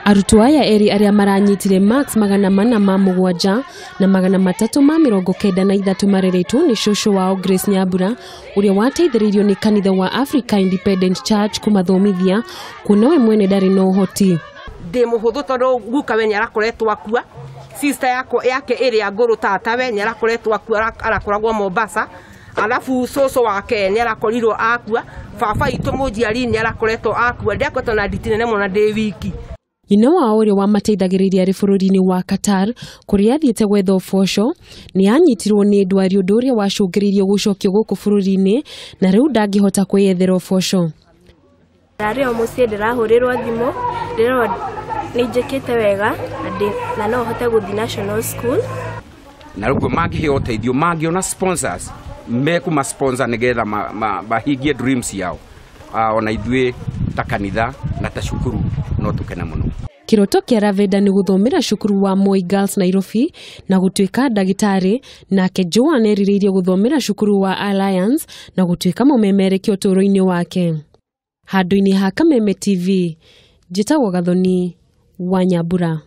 Arutwo aya erĩ arĩa maranyitire marks 407 na 393 mareretwo nĩ cũcũ wao Grace Nyambura, ũrĩa wateithĩrĩirio nĩ kanitha wa Africa Independent Church kũmathomithia, kuona we mwene ndarĩ na ũhoti. Ndĩ mũhũthũ tondũ guka we nĩarakoretwo akua, sister yakwa yake ĩrĩa ngũrũ tatawe nĩarakoretwo akua, arakoragwo Mombasa, alafu cũcũ wake nĩarakorirwo akua, baba itũ mũnjiari nĩarakoretwo akua, ndiakoretwo na nditi nene mũno na ndĩ wiki. Nyina wao ũrĩa wamateithagĩrĩria arĩ bũrũri-inĩ wa Qatar kũrĩa athiĩte gwetha ũboco nĩ anyitirwo nĩ ndwari, ũndũ ũrĩa wacũngĩrĩirie gũcokio gũkũ bũrũri-inĩ na rĩu ndangĩhota kwĩyethera ũboco. Ndarĩ o mũciĩ ndĩrahũrĩrwo thimũ, ndĩrerwo nĩ njĩkĩte wega na no hote gũthiĩ national school. Na rĩu mangĩheo ũteithio, mangĩona sponsors mekũma sponsor nĩgetha mahingie dreams yao, ona ithuĩ ta kanitha na ta cukuru no tũkene mũno. Kĩroto kĩa Lavenda nĩ gũthomera cukuru wa Moi Girls Nairobi na gũtuĩka ndagĩtarĩ, nake Joan erirĩirie gũthomera cukuru wa Alliance na gũtuĩka mũmemerekia ũtũũro-inĩ wake. Handũ-inĩ ha Kameme TV, njĩtagwo Gathoni wa Nyambura.